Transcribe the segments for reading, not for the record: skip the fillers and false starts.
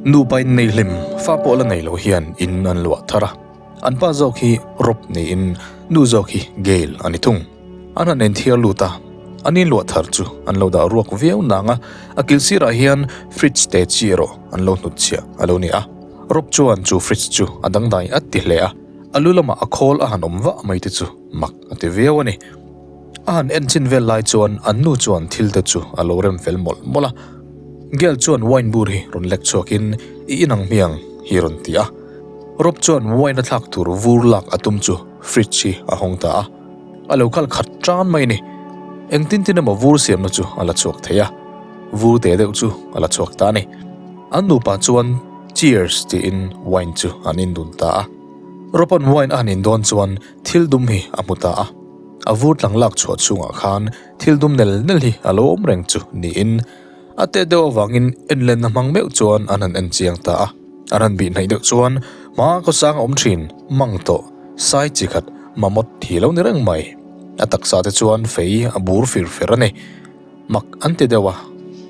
Nupa innei hlim, fa pawh la nei lo hian in an luah thar a. An pa zawk hi Rob niin nu zawk hi Gail a ni thung. An han enthiar lut a, an inluah thar chu an lo dah ruak viau nang a, a kil sirah hian fridge te chi erawh an lo hnutchhiah a lo ni a. Rob chuan chu fridge chu a dangdai a ti hle a, a lu lamah a khawl a han awm vah mai te chu mak a ti viau a ni. A han en chin vel lai chuan an nu chuan thil te chu a lo rem fel mawlh mawlh a. Gail chuan wine bur hi rawn lek chhuakin i inang hmiang hi rawn ti a. Rob chuan wine a thlak tur vur lak a tum chu fridge hi a hawng ta a. A lo kal khat tan mai a ni. Engtin tin emaw vur siamna chu a la chhuak thei a. Vur te deuh chu a la chhuak ta a ni. An nupa chuan cheers tiin wine chu an indun ta a. Rob-a'n wine a han indawn chuan thil dum hi a hmu ta a. A vur tlang lak chhuah chhungah khan thil dum nel nel hi a lo awm reng chu niin a tet deuh avangin enlenna hmang meuh chuan an han en chiang ta a. An han bih hnaih deuh chuan hma khawsang a awm thin mang tawh sai chi khat mamawt hi lo ni reng mai. A taksa te chuan fei a bur fir fer a ni. Mak an ti deuh a,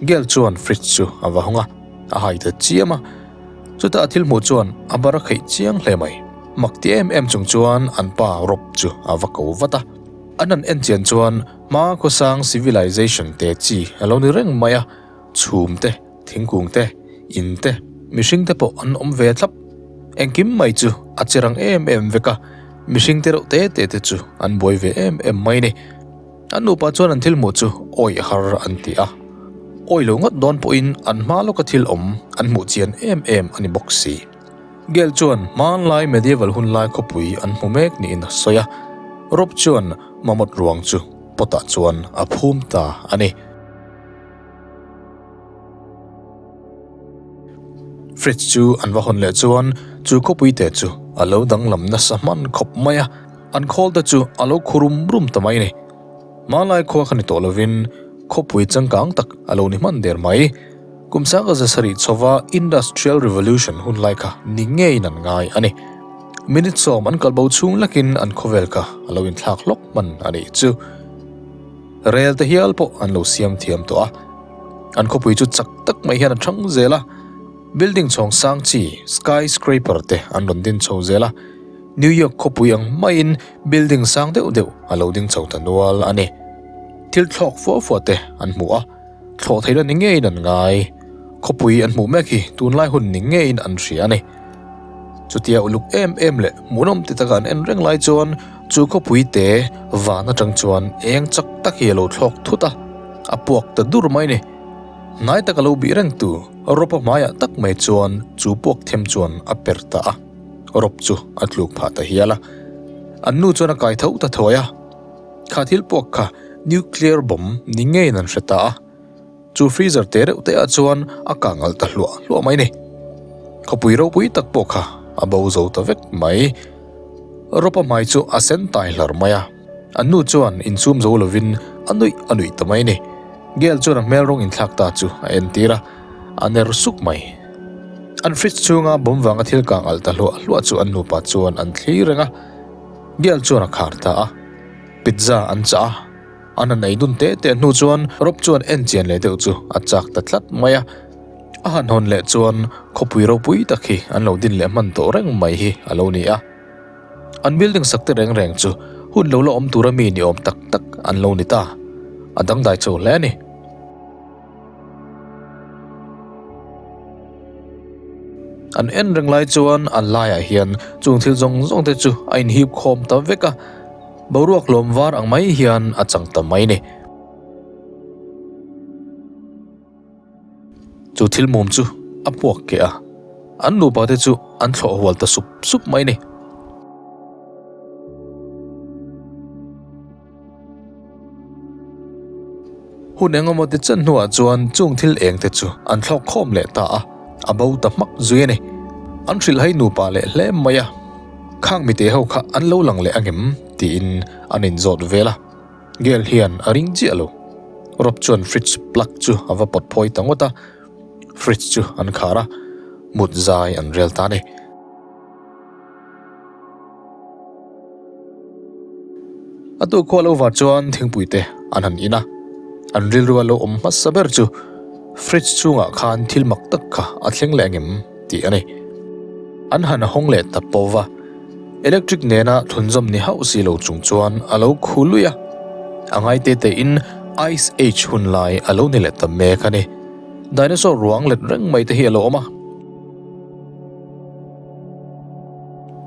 Gail chuan fridge chu a va hawng a, a hai ta chiam a. Chutah a thil hmuh chuan a bar a kheih chiang hle mai. Mak ti em em chung chuan an pa Rob chu a va ko vat a. An han en chian chuan hma khawsang civilization te chi a lo ni reng mai a, chhum te, thingkung te, in te, mihring te pawh an awm ve thlap. Engkim mai chu a che rang em em vek a, mihring te reuh te te te chu an buai ve em em mai a ni. An nupa chuan an thil hmuh chu awih har an ti a, awih lo ngawt dawn pawhin an hma lawka thil awm an hmuh chian em em a ni bawk si. Gail chuan hmanlai medieval hunlai khawpui an hmu mek niin a sawi a, Rob chuan mamawt ruang chu pot ah chuan a phum ta a ni. Fridge chu an va hawn leh chuan chu khawpui te chu a lo danglam nasa hman khawp mai a, an khawl te chu a lo khu rum rum ta mai a ni. Hmanlai khua kha ni tawh lovin khawpui changkang tak a lo ni hman der mai. Kum sanga za sarih chhova Industrial Revolution hun lai kha ni ngeiin an ngai a ni. Minute sawm an kalbo chhung lakin an khawvel kha a lo inthlak hlawk hman a nih chu. Rel te hial pawh an lo siam thiam tawh a, an khawpui chu chak tak mai hian a thang zel a, building chhawng sang chi sky scraper te an rawn din chho zel a, New York khawpui ang maiin building sang deuh deuh a lo ding chho ta nual a ni. Thil thlawk fua fua te an hmu a, thlawh theihna ni ngeiin an ngai. Khawpui an hmuh mek hi tunlai hun ni ngeiin an hria a ni. Chutia uluk em em leh hmuhnawm ti taka an en reng lai chuan chu khawpui te van atang chuan eng chak tak hi a lo thlawk thut a, a puak ta dur mai ni. Hnai taka lo bih reng tu Ropa hmaiah tak mai chuan chu puak them chuan a per ta a, Rop chu a tluk phah ta hial a. An nu chuan a kai tho ta thuai a, kha thil puak kha nuclear bomb ni ngeiin an hre ta a. Chu freezer te reuh te ah chuan a kang alh ta hluah hluah mai ni. Khawpui ropui tak pawh kha a bo zo ta vek mai. Ropa hmai chu a sen tai hlar mai a, an nu chuan inchhum zo lovin a nuih a nuih ta mai ni. Gail chuan a hmel rawng inthlak ta chu a entir a, a ner suk mai. An fridge chhunga bawm vanga thil kang alh ta hluah hluah chu an nupa chuan an thlir reng a, Gail chuan a khar ta a, pizza an chah a. An han ei dun teh teh hnu chuan Rob chuan en chian leh deuh chu a chak ta tlat mai a. A han hawn leh chuan khawpui ropui tak hi an lo din leh hman tawh reng mai hi a lo ni a. An building sak te reng reng chu hun lo la awm tura mi ni awm tak tak an lo ni ta. A dangdai chho hle a ni. An en reng lai chuan an laiah hian chung thil zawng zawng te chu a inhip khawm ta vek a. Boruak lawm var ang mai hian a chang ta mai ni. Chu thil mum chu a puak keh a, an nupa te chu an thlawh hual ta sup sup mai ni. Hun engemaw ti chen hnuah chuan chung thil eng te chu an thlawk khawm leh ta a, a bo ta hmak zui a ni. An hrilhhai nupa leh hle mai a. Khang mite ho kha an lo lang leh angem? tiin an inzawt vel a. Gail hian a ring chiah lo. Rob chuan fridge plug chu a va pawt phawi ta ngawt a, fridge chu an khar a, mut zai an rel ta a ni. A tuk khual over chuan thingpui te an han in a, an rilru a lo awm hmasa ber chu. Fridge chhungah khan thil mak tak kha a thleng leh angem tih a ni. An han hawng leh ta pawh va, electric nena thlunzawm ni hauh si lo chung chuan a lo khu lui a. A ngai te te in Ice Age hun lai a lo ni leh ta mek a ni. Dinosaur ruang let reng mai te hi a lo awm a.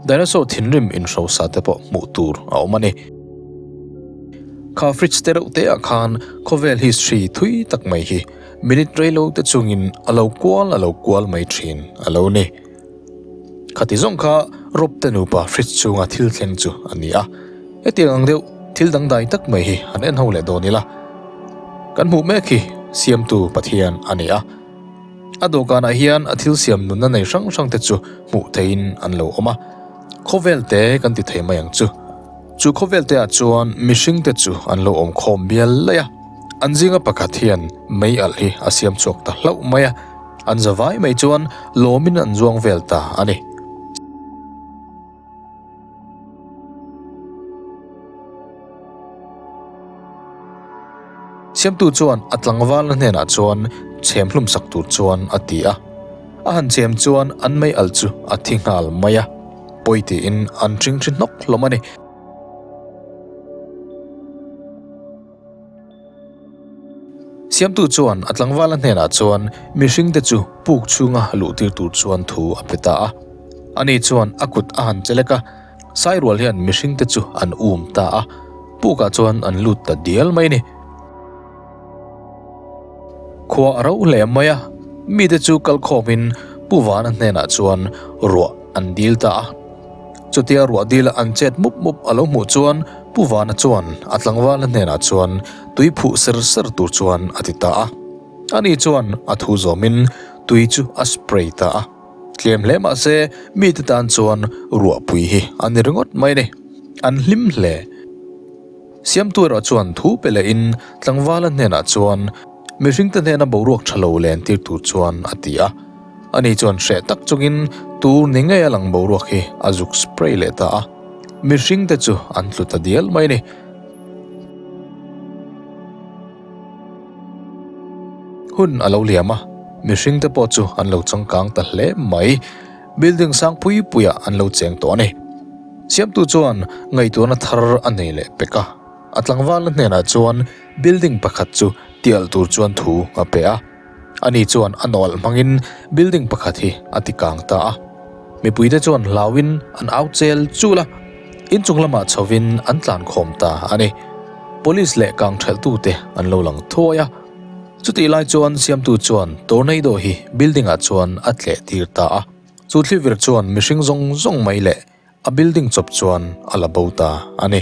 Dinosaur thinrim inhrosa te pawh hmuh tur a awm a ni. Kha fridge te reuh te ah khan khawvel history thui tak mai hi minute rei lo te chungin a lo kual a lo kual mai thin a lo ni. Khati zawng kha Rob te nupa fridge chhunga thil thleng chu a ni a. Hetiang ang deuh thil dangdai tak mai hi han en ho leh dawn ila. Kan hmuh mek hi Siamtu Pathian a ni a. A dawhkanah hian a thil siam nunna nei hrang hrang te chu hmuh theihin an lo awm a. Khawvel te kan ti thei mai ang chu. Chu khawvel te ah chuan mihring te chu an lo awm khawm bial laih a, an zinga pakhat hian mei alh hi a siam chhuak ta hlauh mai a, an za vai mai chuan lawmin an zuang vel ta a ni. Siamtu chuan a tlangvalna hnenah chuan chhem hlum sak tur chuan a ti a, a han chhem chuan an mei alh chu a thi nghal mai a. Pawi tiin an ṭing ṭhi hnawk hlawm a ni. Siamtu chuan a tlangvala hnenah chuan mihringte chu puk chhunga luh tir tur chuan thu a pe ta a. Ani chuan a kut a han chelek a, Sairual hian mihringte chu an um ta a, pukah chuan an lut ta dial mai a ni. Khua a rauh hle mai a, mite chu kalkhawmin Pu Vana hnenah chuan ruah an dil ta a. Chutia ruah dila an chet mup mup a lo hmuh chuan Pu Vana chuan a tlangvala hnenah chuan tui phuh ser ser tur chuan a ti ta a. Ani chuan a thu zawmin tui chu a spray ta a. Tlem hle mah se mite tan chuan ruahpui hi a ni ringawt mai a ni. An hlim hle. Siamtu erawh chuan thu pe lehin tlangvala hnenah chuan mihringte hnena boruak tha lo len tir tur chuan a ti a. Ani chuan hreh tak chungin tur ni ngei a lang boruak hi a zuk spray leh ta a. Mihringte chu an tlu ta dial mai a ni. Hun a lo liam a, mihringte pawh chu an lo changkang ta hle mai. Building sang pui puiah an lo cheng tawh a ni. Siamtu chuan ngaihtuahna thar a nei leh pek a, a tlangvalna hnenah chuan building pakhat chu tial tur chuan thu a pe a. Ani chuan a nawlh hmangin building pakhat hi a ti kang ta a. Mipuite chuan hlauin an au chel chul a, inchung lamah chhovin an tlan khawm ta a ni. Police leh kang thelhtute an lo lang thuai a. Chutih lai chuan siamtu chuan tornado hi building ah chuan a tleh tir ta a, chu thlivir chuan mihring zawng zawng mai leh a building chawp chuan a la bo ta a ni.